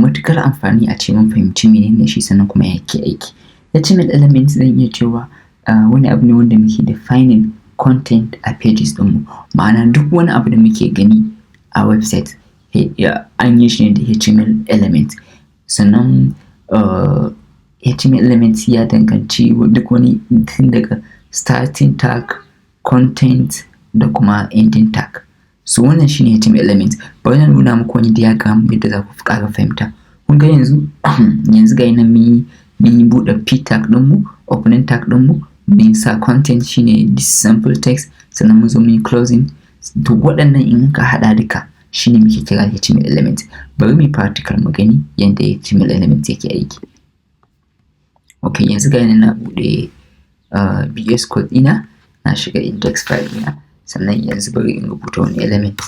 matuƙar amfani a ce mun fahimci menene shi, sannan kuma ya yake aiki. HTML element zan iya cewa wani abu ne wanda muke defining content a pages ɗinmu. Ma'ana, duk wani abu da muke gani a website an yi shi ne da HTML element. Sannan HTML element ya danganci duk wani, tun daga starting tag, content da kuma ending tag. So wannan shine HTML element. Bari na nuna muku wani diagram yadda za ku fi ƙara fahimta. Kun ga yanzu ga nan mun yi buɗe p tag ɗinmu, opening tag ɗinmu, mun sa content, shine this sample text, sannan mun zo mun yi closing. To, waɗannan in ka haɗa duka shine muke kira HTML element. Bari mu yi practical mu gani yadda HTML element yake aiki. Ok, yanzu ga nan na buɗe VS Code ɗina, na shiga index file ɗina, sannan yanzu bari in rubuta wani element.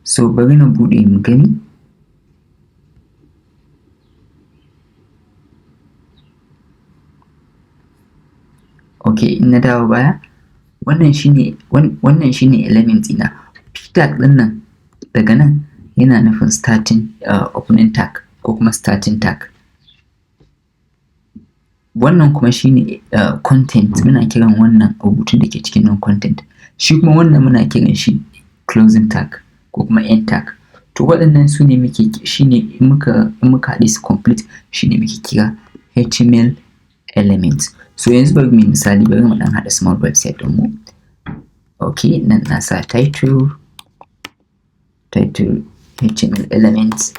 So bari na buɗe mu gani. Ok, in na dawo baya, wannan shine element ɗina. P tag ɗin nan daga nan yana nufin starting, opening tag ko kuma starting tag. Wannan kuma shine content, muna kiran wannan rubutun da ke cikin nan content. Shi kuma wannan muna kiran shi closing tag ko kuma end tag. To, waɗannan su ne muke, shine in muka haɗe su complete, shine muke kira HTML element. So yanzu bari mu yi misali, bari mu ɗan haɗa small website ɗinmu. Ok, nan na sa title HTML element.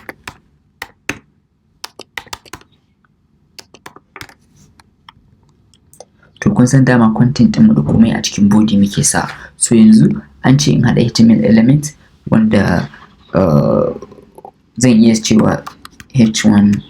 To, kun san dama content ɗinmu da komai a cikin body muke sa. So yanzu an ce in haɗa HTML element wanda zan iya cewa h1,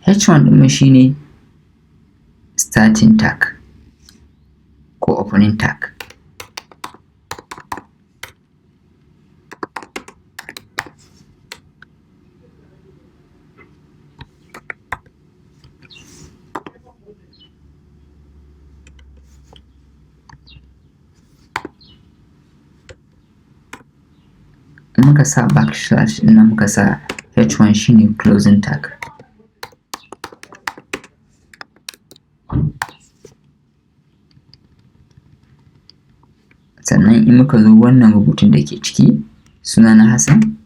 h1 ɗinmu shine starting tag ko opening tag. In muka sa backslash ɗin nan, muka sa h1, shine closing tag. Sannan in muka zo wannan rubutun da ke ciki, sunana Hassan,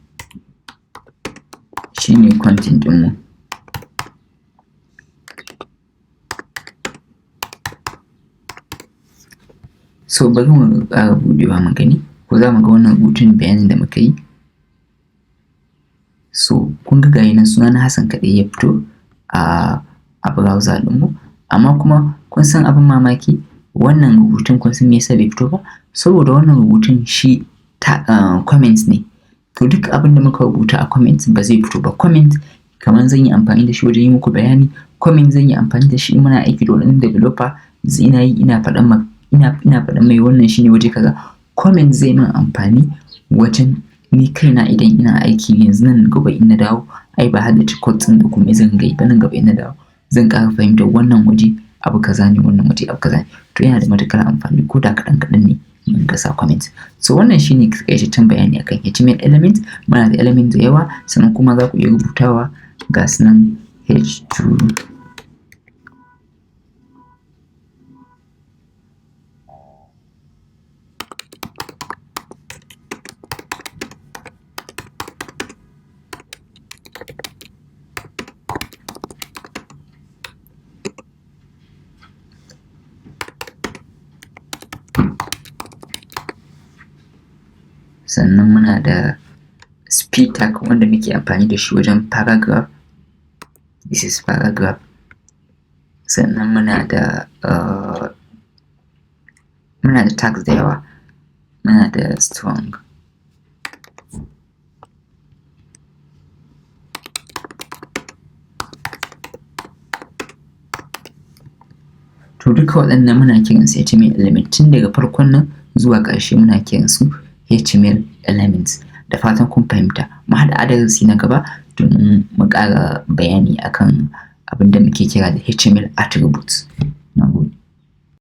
shine content ɗinmu. So bari mu ƙara buɗewa mu gani ko za mu ga wannan rubutun, bayanin da muka yi. So kun ga gayi nan sunana Hassan kaɗai ya fito a browser ɗinmu, amma kuma kun san abin mamaki, wannan rubutun, kun san me yasa bai fito ba? Saboda wannan rubutun shi ta comment ne. To, duk abin da muka rubuta a comment ba zai fito ba. Comment kamar zan yi amfani da shi wajen yi muku bayani, comment zan yi amfani da shi in muna aiki da wani developer, ina yi ina faɗan ma ina faɗan mai wannan shine waje kaza. Comment zai min amfani wajen ni kaina idan ina aiki yanzu. Nan gaba in na dawo, ai ba haddace code ɗin da komai zan yi ba, nan gaba in na dawo zan ƙara fahimtar wannan waje abu kaza ne, wannan waje abu kaza ne. To, yana da matuƙar amfani ko da kaɗan kaɗan ne mun ka sa comment. So wannan shine takaitaccen bayani akan HTML element. Muna da element da yawa, sannan kuma za ku iya rubutawa, ga su nan h2. Sannan muna da sp tag wanda muke amfani da shi wajen paragraph. This is paragraph. Sannan muna da tags da yawa. Muna da strong. To, duka waɗannan muna kiransu HTML element. Tun daga farkon nan zuwa ƙarshe muna kiransu HTML elements. Da fatan kun fahimta. Mu haɗu a darasi na gaba domin mu ƙara bayani akan abin da muke kira da HTML attributes. Na gode.